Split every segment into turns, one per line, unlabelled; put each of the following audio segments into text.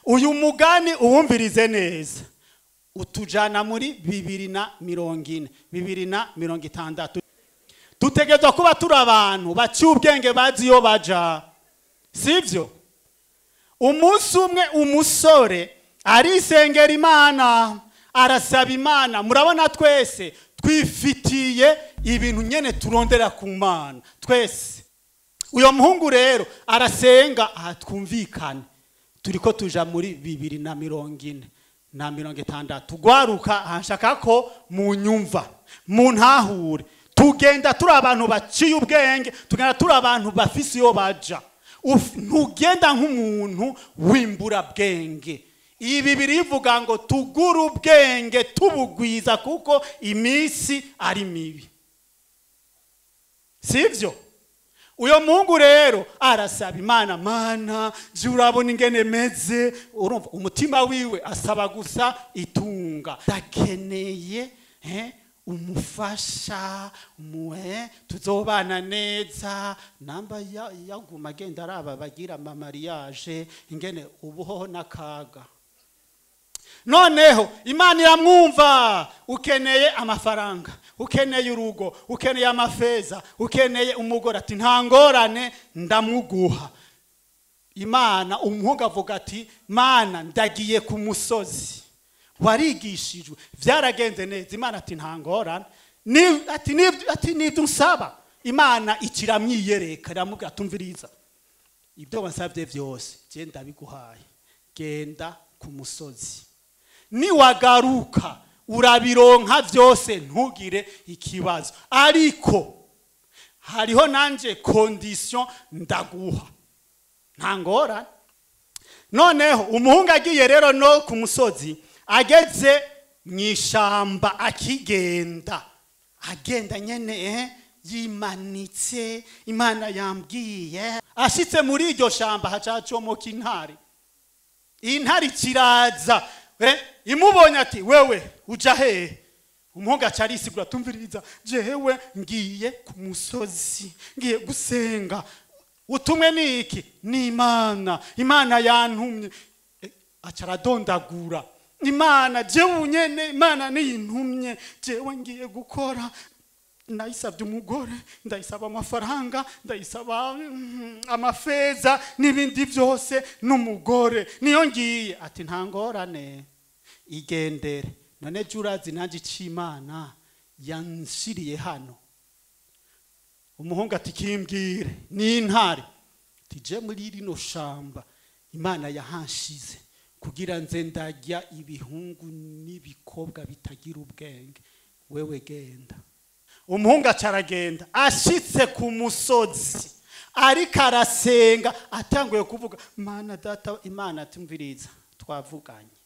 Uyu mugani uwumvirize neza, utujana muri 2040, 2060. Dutegerezwa kuba turi abantu baciye ubwenge, bazi iyo baja, sivyo? Umunsi umwe umusore arisengera Imana, arasaba Imana. Murabona twese twifitiye ibintu nyene turondera ku Mana twese. Uyo muhungu rero arasenga. Aha twumvikane, turiko tuja muri 2040 na 60. Gwaruka, nshaka ko munyumva, muntahure. Tugenda turi abantu baciye ubwenge, tugenda turi abantu bafise iyo baja. Ntugenda nk'umuntu w'imburabwenge. Ibi birivuga ngo tugure ubwenge tubugwiza, kuko iminsi ari mibi, sivyo? Uyo muhungu rero arasaba Imana: "Mana, je urabona ingene meze." Urumva umutima wiwe asaba gusa itunga. "Ndakeneye umufasha umuhe tuzobana neza." Namba yaguma agenda araba bagira ama mariage ingene ubuhoho n'akaga. Noneho Imana iramwumva: "Ukeneye amafaranga, ukeneye urugo, ukeneye amafeza, ukeneye umugore." Ati: "Nta ngorane, ndamuguha." Imana, umuhungu avuga ati: "Mana, ndagiye ku musozi." Warigishijwe, byaragenze neza. Imana ati: "Nta ngorane." Ati: "Nibyo unsaba?" Imana ikiramwiyereka, iramubwira: "Tumviriza, ibyo wasabye byose je ndabiguhaye. Genda ku musozi, niwagaruka urabironka byose, ntugire ikibazo. Ariko hariho nanje condition ndaguha." Nta ngorane. Noneho umuhungu agiye rero no ku musozi, ageze mu ishamba, akigenda agenda nyene, yimanitse, Imana yambwiye. Ashitse muri iryo shamba, haca hacomoka intare. Intare kiraza, imubonye ati: "Wewe uja hehe?" Umuhungu aca arisigura: "Tumviriza, jewe ngiye ku musozi, ngiye gusenga. Utumwe niki?" "Ni Imana, Imana yantumye." Aca aradondagura: "Imana, jewe nyene Imana niyintumye. Jewe ngiye gukora, ndayisabye umugore, ndayisaba amafaranga, ndayisaba amafeza n'ibindi byose n'umugore, niyo ngiye." Ati: "Nta ngorane, igendere. None jya urazi nanjye icyo Imana yanshiriye hano?" Umuhungu ati: "Kimbwire." Ni intare tije muri rino shamba, Imana yahanshize kugira nze ndarya ibihungu n'ibikobwa bitagira ubwenge. Wewe genda. Umuhungu aca aragenda. Ashitse ku musozi, ariko arasenga, atanguye kuvuga: "Mana data." Imana tumviriza, twavuganye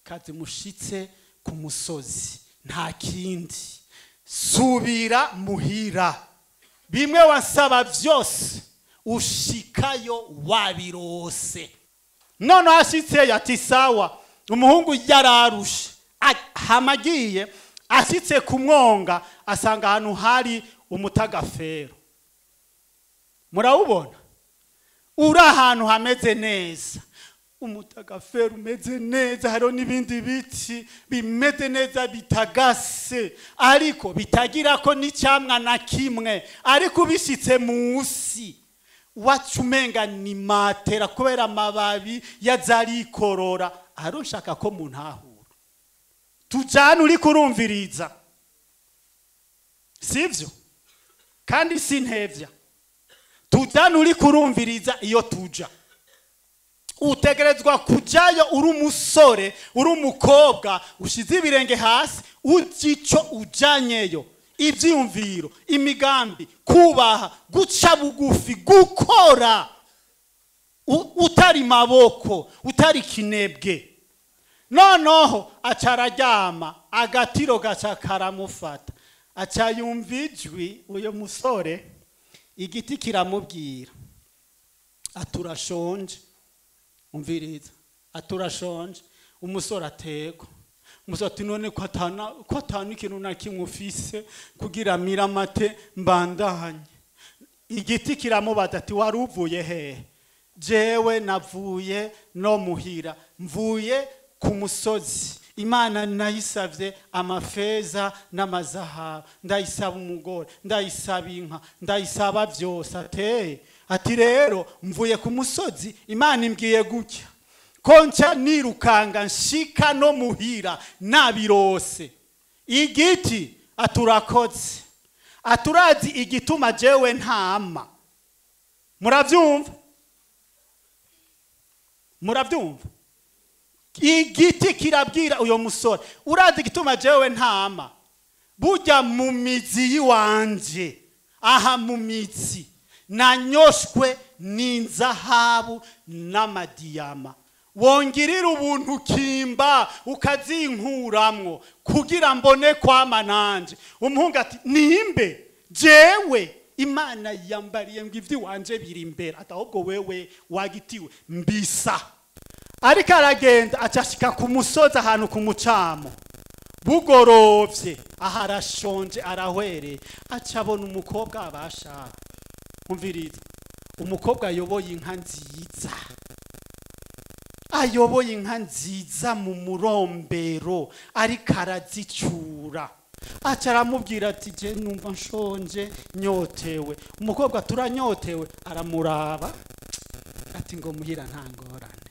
kazi, mushitse ku musozi nta kindi, subira muhira, bimwe wasaba byose ushikayo wabirose. None ashitseyo ati: "Sawa." Umuhungu yararushe, hama agiye, ashitse ku mwonga, asanga ahantu hari umutagafero. Murawubona, uri ahantu hameze neza, umutagafero umeze neza, hariho n'ibindi biti bimeze neza bitagase, ariko bitagira ko n'icyamwa na kimwe. Ariko ubishyitse munsi, wacu umenga ni matera, kubera amababi yazarikorora. Ahari ushaka ko muntahura, tujyane, uri kurumviriza, sibyo? Kandi si ntevya, tujyane, uri kurumviriza. Iyo tuja, utegerezwa kujyayo uri umusore, uri umukobwa ushize ibirenge hasi, uzi icyo ujyanyeyo: ibyiyumviro, imigambi, kubaha, guca bugufi, gukora, utari maboko, utari kinebwe. Noneho aca araryama, agatiro gaca karamufata, aca yumva ijwi. Uyu musore, igiti kiramubwira aturashonje. Umviriza, aturashonje. Umusore atego. Umusore ati: "None ko atana ikintu na kimwe ufise kugira miramate mbandanye?" Igiti kiramubaza ati: "Wari uvuye hehe?" Jewe navuye no muhira, mvuye ku musozi, Imana nayisavye amafeza n'amazahabu, ndayisaba umugore, ndayisaba inka, ndayisaba byose. Ateye ati rero mvuye ku musozi, Imana imbwiye gutya ko nca nirukanga nshika no muhira nabirose. Igiti aturakoze, aturazi igituma jewe ntama. Muravyumva? Muravyumva? Igiti kirabwira uyo musore, urazi igituma jewe ntama? Burya mu mizi yiwanje, aha mu mizi nanyoshwe n'inzahabu n'amadiyama, wongirira ubuntu kimba ukazinkuramwo kugira mbone kwama nanje. Umuhungu ati nimbe jewe Imana yambariye ngo ivy'iwanje biri imbere, ati ahubwo wewe wagitiwe mbisa. Ariko aragenda acashika ku musozi ahantu ku mucamo, bugorovye, aha arashonje arahwereye, aca abona umukobwa abasha. Umviriza, umukobwa ayoboye inka nziza, ayoboye inka nziza mu murombero, ariko arazicura. Aca aramubwira ati je numva nshonje nyotewe. Umukobwa turanyotewe, aramuraba ati ngo muhira nta ngorane.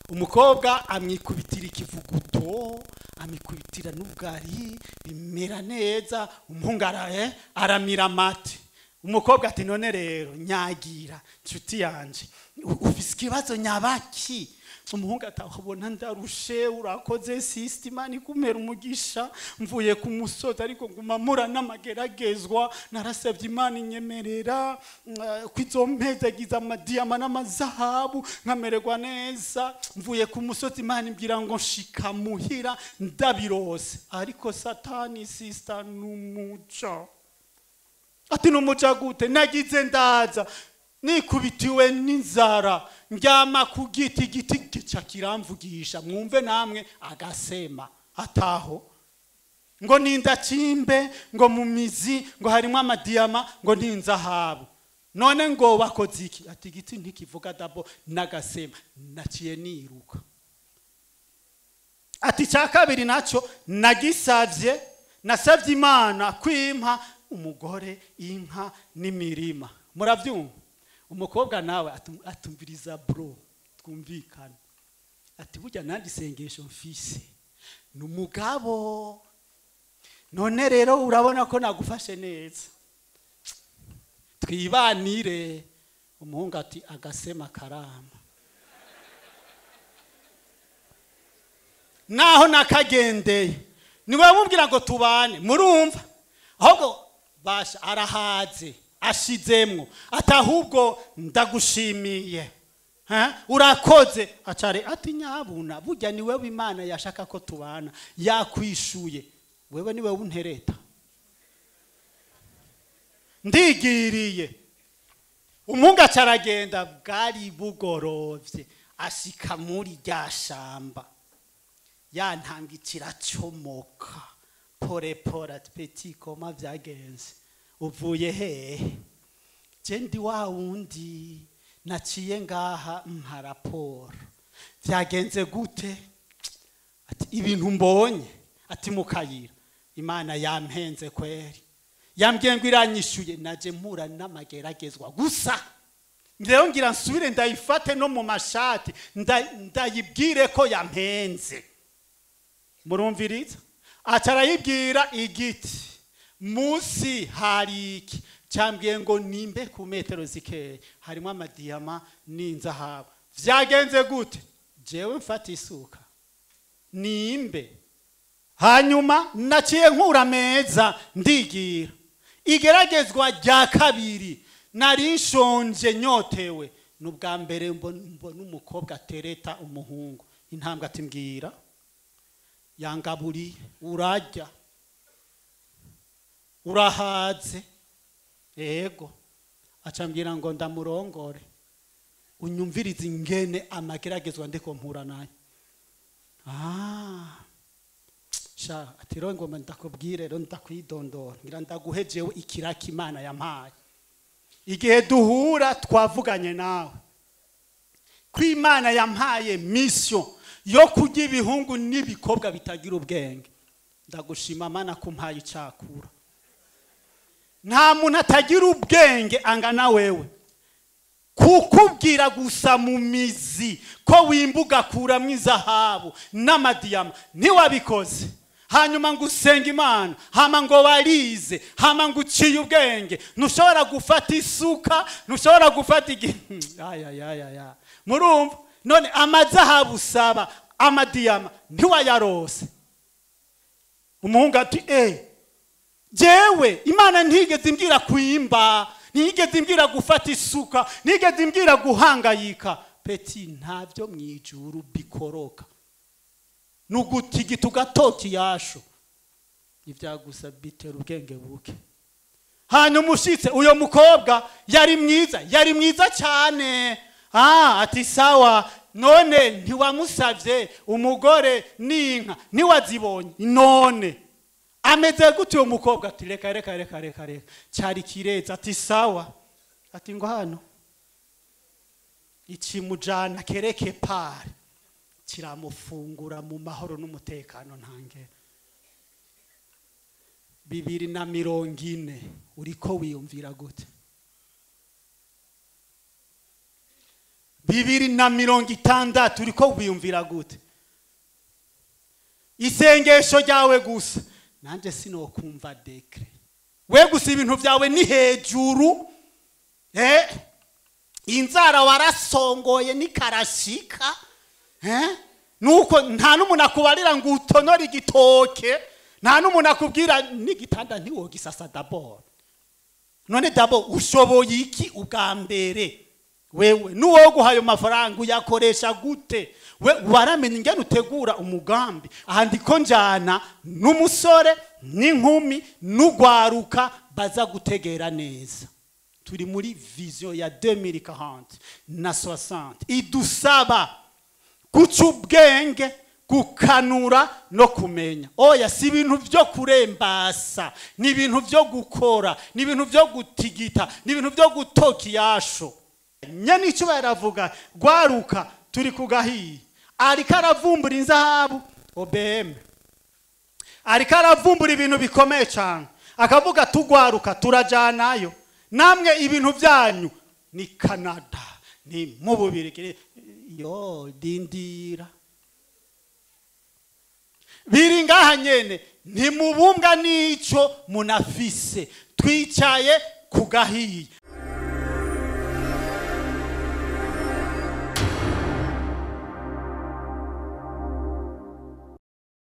Umukobwa amwikubitira ikivuguto, amwikubitira n'ubwari, bimera neza. Umuhungu aramira amate. Umukobwa ati none rero nyagira nshuti yanje, ufise ikibazo nyabaki? Umuhungu atabona ndarushe, urakoze sister, Imana ikumera umugisha, mvuye ku musozi ariko nguma mura n'amageragezwa, narasabye Imana inyemerera ko izompezagiza amadiyama n'amazahabu nkamererwa neza, mvuye ku musozi Imana imbwira ngo nshika muhira ndabirose. Ariko Satani sister numuca. Ati numuca gute? Nagize ndaza nikubitiwe n'inzara, ndyama ku giti, igiti gica kiramvugisha. Mwumve namwe agasema ataho ngo nindakimbe, ngo mu mizi ngo harimo amadiyama, ngo ninzahabu. None ngo bakoze iki? Ati igiti ntikivuga dabo n'agasema, naciye niruka. Ati cya kabiri nacyo nagisavye, nasavye Imana kwimpa umugore, inka n'imirima. Muravyumva? Umukobwa nawe atumviriza bro, twumvikana. Ati burya nandi isengesho mfise numugabo, none rero urabona ko nagufashe neza, twibanire. Umuhungu ati agasema karama, naho nakagendeye niwe mubwira ngo tubane. Murumva? Ahubwo basha arahaze ashizemwo, atahubwo ndagushimiye, urakoze. Acare ati nyabuna, burya ni wewe Imana yashaka ko tubana, yakwishuye wewe niwe untereta, ndigiriye. Umuhungu acaragenda, bwari bugorovye, ashika muri rya shamba, ya ntanga ikiracomoka pore pore. Ati petit koma vyagenze, uvuye hehe? Je ndi wa wundi naciye ngaha mpa raporo, vyagenze gute? Ati ibintu mbonye, ati mukayira Imana yampenze kweri, yambwiye ngo iranyishuye, naje mpura n'amageragezwa gusa. Rero ngira nsubire ndayifate no mu mashati, ndayibwire ko yampenze. Murumviriza? Aca arayibwira igiti musi hari iki cyambwiye ngo nimbe ku metero zikeya harimo amadiyama n'inzahabu. Vyagenze gute? Jewe mfata isuka nimbe, hanyuma naciye nkura meza ndigira. Igeragezwa rya kabiri nari nshonje nyotewe, n'ubwa mbere mbona umukobwa atereta umuhungu, intambwe ati mbwira yangaburi, urarya urahaze? Ego. Acambwira ngo ndamurongore. Unyumvirize ingene amageragezwa ndiko mpura nayo. Sha ati rero ngomba ndakubwire, rero ndakwidondora, ngira ndaguhejewe ikiraka Imana yampaye. Igihe duhura twavuganye nawe. Kw'Imana yampaye mission yo kurya ibihungu n'ibikobwa bitagira ubwenge. Ndagushima Mana ko umpaye icakura. Nta muntu atagira ubwenge angana wewe. Kukubwira gusa mu mizi ko wimbuga kuramwo izahabu n'amadiyama ntiwabikoze, hanyuma ngo usenge Imana, hama ngo warize, hama ngo uciye ubwenge, ntushobora gufata isuka, ntushobora gufata aya murumva. None amazahabu usaba amadiyama ntiwayarose. Umuhungu ati jewe Imana ntigeze imbwira kuimba, ntigeze imbwira gufata isuka, ntigeze imbwira guhangayika. Peti ntavyo mwijuru bikoroka, nugutigita ugatoki yasho ivyagusa bitera ubwenge buke. Hanyuma ushitse uyo mukobwa yari mwiza, yari mwiza cyane. Ati sawa, none ntiwamusavye umugore n'inka ntiwazibonye, none ameze gute uyo mukobwa? Ati reka reka reka reka reka, cyari kireza. Ati sawa, ati ngo hano ikimujana kereke pare kiramufungura mu mahoro n'umutekano ntangere. 2040 uriko wiyumvira gute? 2060 uriko wiyumvira gute? Isengesho ryawe gusa nanje sinokumva dekre. We gusa ibintu byawe ni hejuru, inzara warasongoye nikarashika, nuko nta n'umuntu akubarira ngo utonore igitoke, nta n'umuntu akubwira n'igitanda ntiwogisasa d'abord. None d'abord ushoboye iki ubwa mbere? Wewe nuwo guhayo mafaranga uyakoresha gute? We waramenye ingene utegura umugambi. Aha ndiko njana n'umusore n'inkumi n'ugwaruka baza gutegera neza. Turi muri vision ya 2040 na 60 idusaba guca ubwenge, gukanura no kumenya. Oya, si ibintu byo kurembasa, ni ibintu byo gukora, ni ibintu byo gutigita, ni ibintu byo gutoka iyasho. Nyene icyo baravuga gwaruka turi kugahiye. Ariko aravumbura inzahabu OBM, ariko aravumbura ibintu bikomeye cyane, akavuga tugwaruka turajanayo, namwe ibintu byanyu ni Canada, ni mu Bubirigi, yo dindira biri ngaha nyene, ntimubumbwa n'ico munafise. Twicaye kugahiye.